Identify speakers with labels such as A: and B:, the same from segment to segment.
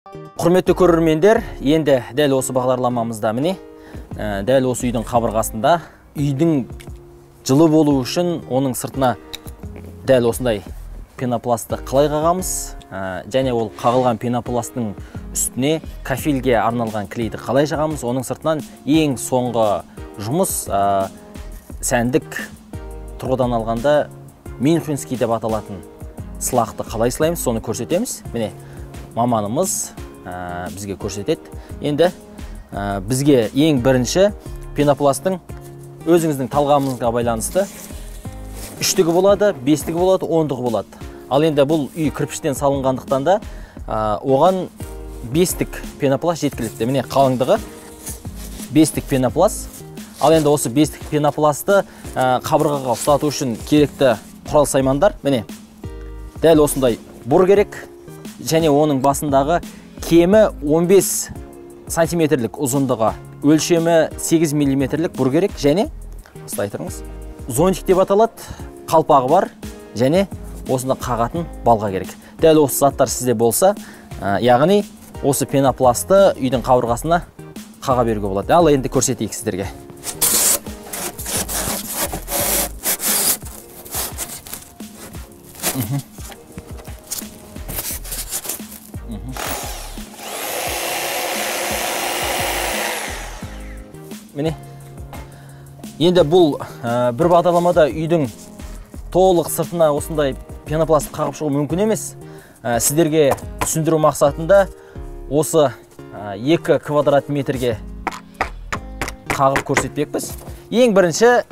A: Құрметті көрермендер, енді дәл осы бағдарламамызда міне, дәл осы үйдің қабырғасында үйдің жылы болу үшін оның сыртына дәл осындай пенопластты қалай қағамыз, және ол қағылған пенопласттың үстіне кафельге арналған клейді қалай жағамыз, оның сыртынан ең соңғы жұмыс сәндік тұрғыдан алғанда мюнхенский деп аталатын сылақты қалай сылаймыз, соны көрсетеміз. Міне маманымыз бізге көрсетеді. Енді бізге ең бірінші пенопласттың өзіңіздің талғамыңызға байланысты үштігі болады, бестігі болады, ондығы болады. Ал енді бұл үй кірпіштен салынғандықтан да оған бестік пенопласт жеткілікті. Міне қалыңдығы бестік пенопласт. Ал енді осы бестік пенопласты қабырғаға ұстату үшін керекті құрал саймандар. Міне дәл осындай бұр керек және оның басындағы кемі 15 сантиметрлік ұзындығы, өлшемі 8 миллиметрлік бұр керек және ұстай тұрыңыз, зонтик деп аталады, қалпағы бар және осында қағатын балға керек. Дәл осы заттар сізде болса, яғни осы пенопласты үйдің қабырғасына қаға беруге болады. Ал енді көрсетейік сіздерге. Міне. Енді бұл бір бағдарламада үйдің толық сыртына осындай пенопласт қағып шығу мүмкін емес. Сіздерге түсіндіру мақсатында осы 2 квадрат метрге қағып көрсетпекпіз. Ең бірінші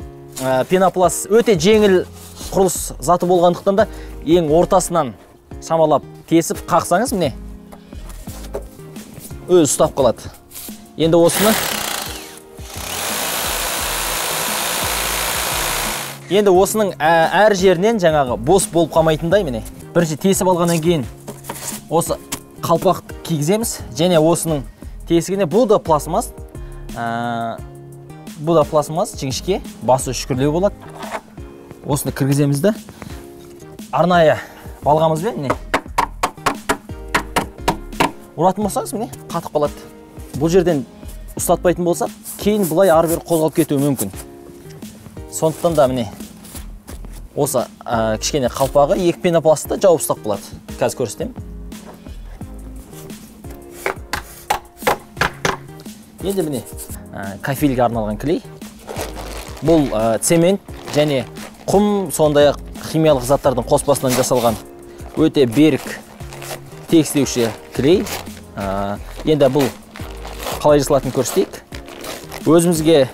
A: пенопласт өте жеңіл құрылыс заты болғандықтан да ең ортасынан шамалап тесіп қақсаңыз, міне өзі ұстап қалады. Енді осыны осының әр жерінен жаңағы бос болып қалмайтындай, міне бірінші тесіп алғаннан кейін осы қалпақты кигіземіз және осының тесігіне бұл да пластмасс, бұл да пластмасс жіңішке, басы үшкірлеу болады. Осыны кіргіземіз де арнайы балғамызбен міне ұратын болсаңыз, міне қатып қалады. Бұл жерден ұстатпайтын болсақ, кейін былай ары бері қозғалып кетуі мүмкін. Сондықтан да міне осы кішкене қалпағы екі пенопластты жауып ұстап қалады. Қазір көрсетемін. Енді міне кафельге арналған клей. Бұл цемент және құм, сондай-ақ химиялық заттардың қоспасынан жасалған өте берік тегістеуші клей. Енді бұл қалай жасалатынын көрсетейік. Өзімізге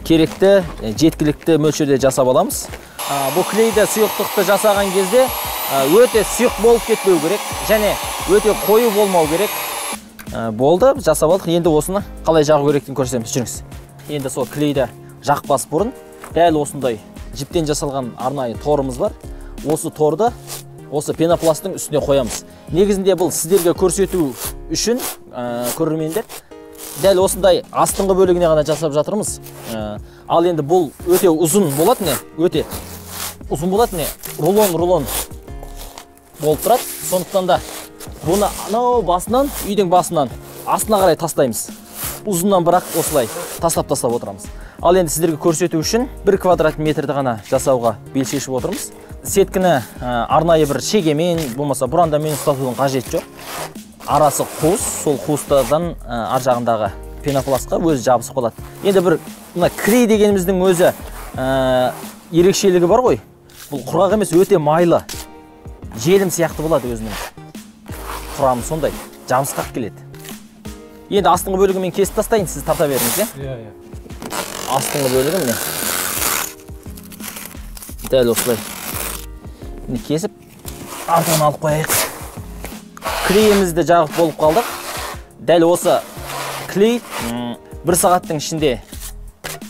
A: керекті, жеткілікті мөлшерде жасап аламыз. Бұл клейді сұйықтықты жасаған кезде өте сұйық болып кетпеу керек және өте қою болмау керек. Болды, жасап алдық. Енді осыны қалай жағу керектігін көрсетеміз. Жүріңіз. Енді сол клейді жақпас бұрын дәл осындай жіптен жасалған арнайы торымыз бар. Осы торды осы пенопласттың үстіне қоямыз. Негізінде бұл сіздерге көрсету үшін, көрермендер, дәл осындай астыңғы бөлігіне ғана жасап жатырмыз. Ал енді бұл өте ұзын болады, не? Өте ұзын болады, не? Рулон-рулон болып тұрады. Сондықтан да бұны анау басынан, үйдің басынан астына қарай тастаймыз. Ұзыннан бірақ осылай тастап-тастап отырамыз. Ал енді сіздерге көрсету үшін 1 квадрат метрді ғана жасауға бел шешіп отырмыз. Сеткіні арнайы бір шегемен, болмаса бұрандамен ұстатудың қажеті жоқ. Арасы қуыс, сол қуыстардан ар жағындағы пенопластқа өзі жабысып қалады. Енді бір мына клей дегеніміздің өзі ерекшелігі бар ғой. Бұл құрғақ емес, өте майлы. Желім сияқты болады өзінің. Құрамы сондай, жабысқақ келеді. Енді астыңғы бөлігін мен кесіп тастайын, сіз тарта беріңіз, иә?
B: Иә, иә.
A: Астыңғы бөлігі міне. Дәл осылай. Міне кесіп, артығын алып қояйық. Клейімізді жағып болып қалдық. Дәл осы клей бір сағаттың ішінде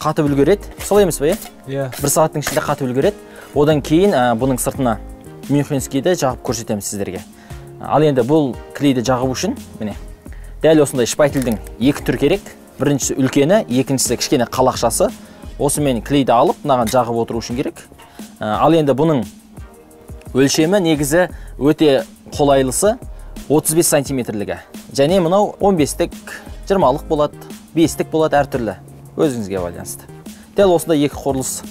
A: қатып үлгереді. Солай емес пе,
B: иә?
A: Бір сағаттың ішінде қатып үлгереді. Одан кейін бұның сыртына мюнхенскийді жағып көрсетеміз сіздерге. Ал енді бұл клейді жағу үшін міне дәл осындай шпательдің екі түрі керек. Біріншісі үлкені, екіншісі кішкене қалақшасы. Осымен клейді алып, мынаған жағып отыру үшін керек. Ал енді бұның өлшемі негізі өте қолайлысы. 35 сантиметрлігі. Және мынау 15-тік, 20-лық болады, 5-тік болады, әртүрлі. Өзіңізге байланысты. Дәл осындай екі құрылыс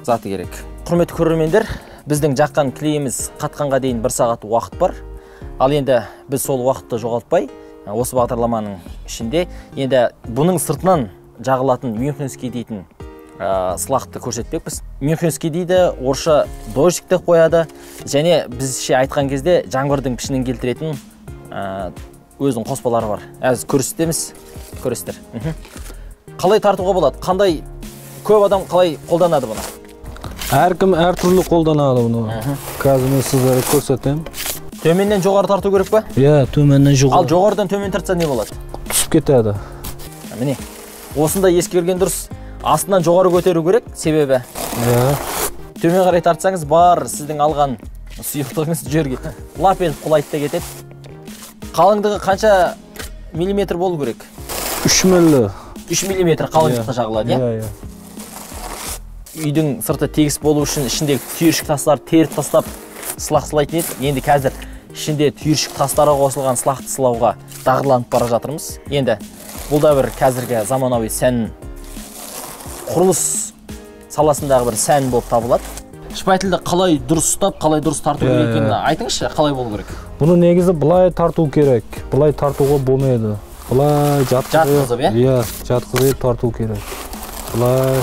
A: заты керек. Құрметті көрермендер, біздің жаққан клейіміз қатқанға дейін 1 сағат уақыт бар. Ал енді біз сол уақытты жоғалтпай, осы бағдарламаның ішінде енді бұның сыртынан жағылатын мюнхенский дейтін сылақты көрсетпекпіз. Мюнхенский дейді, орысша дождик деп қояды. Және бізше айтқан кезде жаңбырдың пішінін келтіретін өзінің қоспалары бар. Әз көрсетеміз, көресіздер. Қалай тартуға болады? Қандай көп адам қалай қолданады бұны?
B: Әркім әртүрлі қолданады бұны. Қазір мен сіздерге көрсетемін.
A: Төменнен жоғары тарту керек пе?
B: Иә, төменнен жоғары.
A: Ал жоғарыдан төмен тартса не болады?
B: Түсіп кетеді.
A: Міне, осында ескерген дұрыс. Астынан жоғары көтеру керек, себебі төмен қарай тартсаңыз, бар сіздің алған сұйықтығыңыз жерге лап етіп құлайды да кетеді. Қалыңдығы қанша миллиметр болу керек?
B: 3 милли.
A: 3 миллиметр қалыңдықта жағылады, иә?
B: Иә.
A: Үйдің сырты тегіс болу үшін ішіндегі түйіршік тастарды теріп тастап сылақ сылайтын еді. Енді қазір ішінде түйіршік тастары қосылған сылақты сылауға дағдыланып бара жатырмыз. Енді бұл да бір қазіргі заманауи сән, құрылыс саласындағы бір сән болып табылады. Шпательді қалай дұрыс ұстап, қалай дұрыс тарту керек екенін айтыңызшы, қалай болу керек?
B: Бұны негізі былай тарту керек. Былай тартуға болмайды. Былай жатқызып,
A: иә?
B: Иә, жатқызып тарту керек. Былай.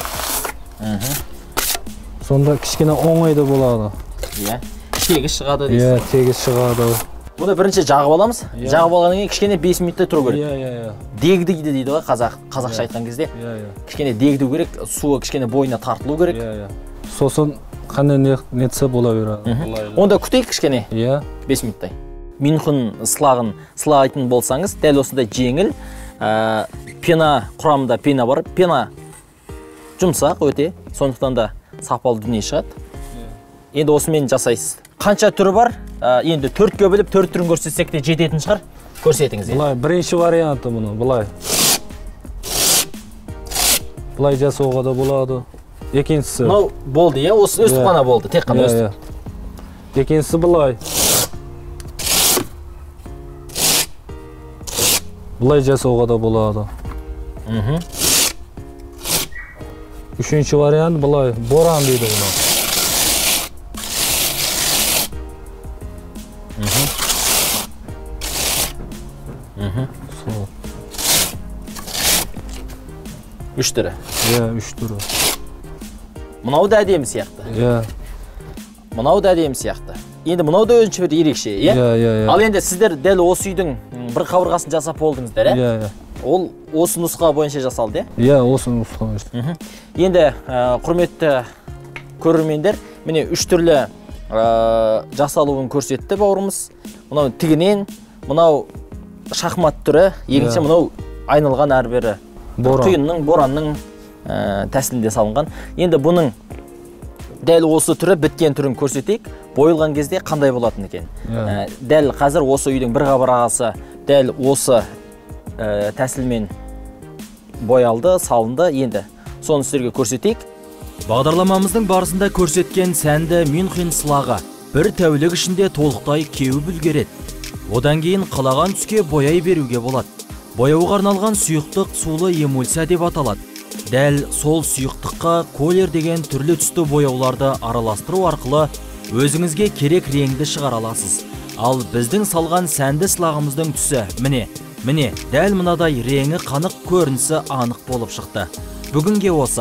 B: Сонда кішкене оңай да болады.
A: Иә. Тегіс шығады дейсіз.
B: Иә, тегіс шығады.
A: Бұны бірінші жағып аламыз. Жағып алғаннан кейін кішкене 5 минуттай тұру керек.
B: Иә.
A: Дегдейді дейді ғой қазақша айтқан кезде.
B: Иә.
A: Кішкене дегду керек, суы кішкене бойына тартылу керек.
B: Иә. Сосын қандай нетсе бола береді.
A: Онда күтейік кішкене.
B: Иә.
A: 5 минуттай. Мюнхен сылағын сылайтын болсаңыз, дәл осындай жеңіл, пена құрамында пена бар. Пена жұмсақ өте, сондықтан да сапалы дүние шығады. Енді осымен жасайсыз. Қанша түрі бар? Енді 4-ке бөліп, 4 түрін көрсетсек те жететін шығар. Көрсетіңіз.
B: Былай, бірінші варианты мұны, былай. Былай жасауға да болады. Екіншісі.
A: Мынау болды, иә? Осы өстіп қана болды, тек қана өстіп.
B: Екіншісі былай. Былай жасауға да болады. Үшінші вариант былай, боран дейді бұны. Сол.
A: 3 түрі.
B: Иә, 3 түрі.
A: Мынау да әдемі сияқты.
B: Иә.
A: Мынау да әдемі сияқты. Енді мынау да өзінше бір ерекше, иә?
B: Иә.
A: Ал енді сіздер дәл осы үйдің бір қабырғасын жасап болдыңыздар, иә?
B: Иә.
A: Ол осы нұсқа бойынша жасалды,
B: иә? Иә, осы нұсқа бойынша.
A: Енді құрметті көрермендер, міне 3 түрлі жасалуын көрсетті бауырымыз. Мынау тігінен, мынау шахмат түрі, екінші мынау айналған әрбірі құйынның, боранның тәсілінде салынған. Енді бұның дәл осы түрі біткен түрін көрсетейік. Бойылған кезде қандай болатын екен? Дәл қазір осы үйдің бір қабырғасы дәл осы тәсілмен боялды, салынды. Енді соны сіздерге көрсетейік. Бағдарламамыздың барысында көрсеткен сәнді Мюнхен сылағы бір тәулік ішінде толықтай кеуіп үлгереді. Одан кейін қалаған түске бояй беруге болады. Бояуға арналған сұйықтық сулы эмульсия деп аталады. Дәл сол сұйықтыққа колер деген түрлі түсті бояуларды араластыру арқылы өзіңізге керек реңді шығара аласыз. Ал біздің салған сәнді сылағымыздың түсі міне, дәл мынадай реңі қанық, көрінісі анық болып шықты. Бүгінге осы.